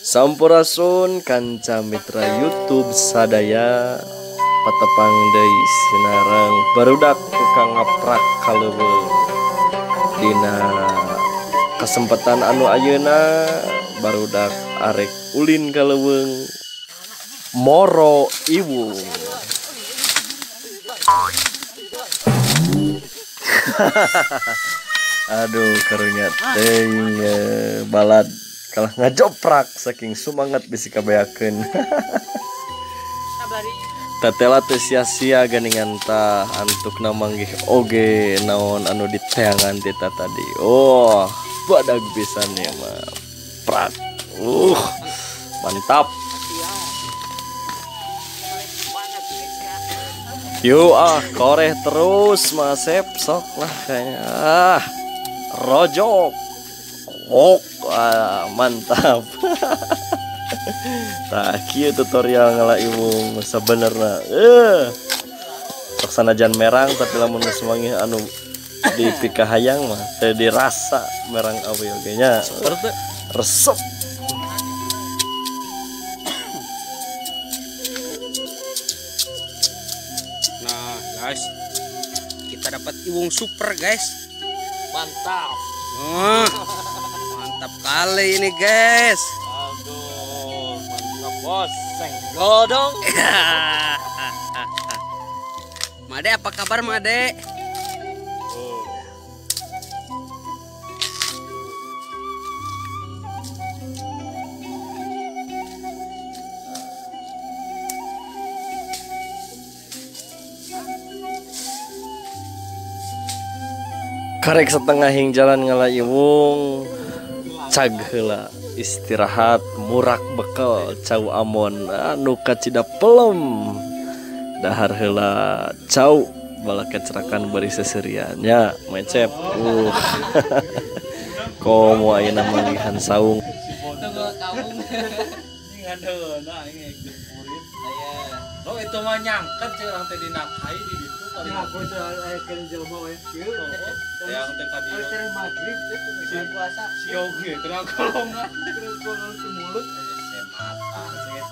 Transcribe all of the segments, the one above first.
Sampurasun kanca mitra YouTube sadaya patepang deui sinareng barudak tukang ngaprak kaleuweung. Dina kesempatan anu ayeuna barudak arek ulin kaleuweung moro iwung. Aduh karunya teuing balad kalah ngajoprak saking sumangat bisi kabeakeun. Tatela teu sia-sia geuningan tah antukna manggih oge naon anu diteangan ti tadi. Oh, badag pisan ieu mah. Prak. Mantap. Yuk ah, koreh terus Masep sok lah kayaknya. Ah, rojok. Oh, mantap. Tah kieu tutorial ngala iwung sabenerna. Sok sanajan merang tapi lamun geus manggih anu dipikahayang mah teu dirasa merang awe oge nya. Resep. Nah, guys. Kita dapat iwung super, guys. Mantap. Mantap kali ini, guys. Aduh, mantap bos. Senggol dong. Made, apa kabar Made? Karek setengah hing jalan ngala iwung cag heula istirahat murak bekel cau amon anu kacida pelem dahar heula cau bala kecerakan bari seserian nya mecep. Komo ayeuna manggihan saung. Oh itu mah nyangket urang teh dina kai di ditu paling aku aya keur jelema we kieu. Yang teh ka dieu teh magrib teh puasa. Siog ge keur kolongan, keur kolongan ke mulut semata sih.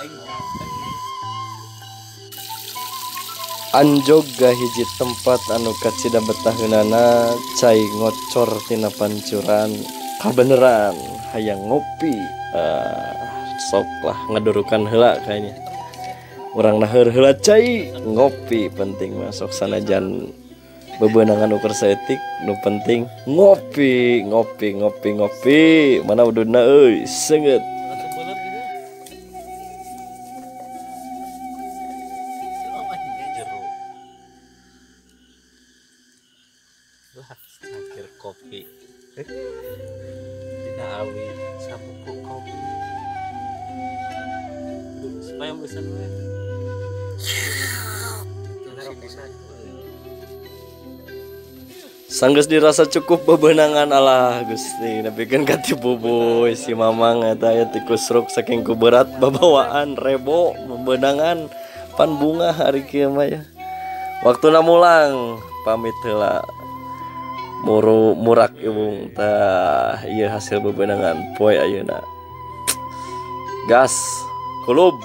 Aing nyangket. Anjog hiji tempat anu kacida betaheunana cai ngocor tina pancuran kabeneran hayang ngopi. Sok lah ngadurukan heula kayaknya. Urang naheur heula cai ngopi penting masuk sanajan bebenangan ukur saeutik nu penting ngopi ngopi ngopi ngopi mana ududna euy seungeut. Lah cangkir kopi dina awi sabuku kopi supaya bosan we. Sanggeus dirasa cukup bebenangan alah Gusti nepikeun ka tipu boy si Mamang eta aya tikus ruk saking ku berat babawaan rebo bebenangan pan bunga hari kieu mah ya. Waktuna mulang pamit heula muru murak iwung tah ieu hasil bebenangan poe ayeuna. Gas kulub.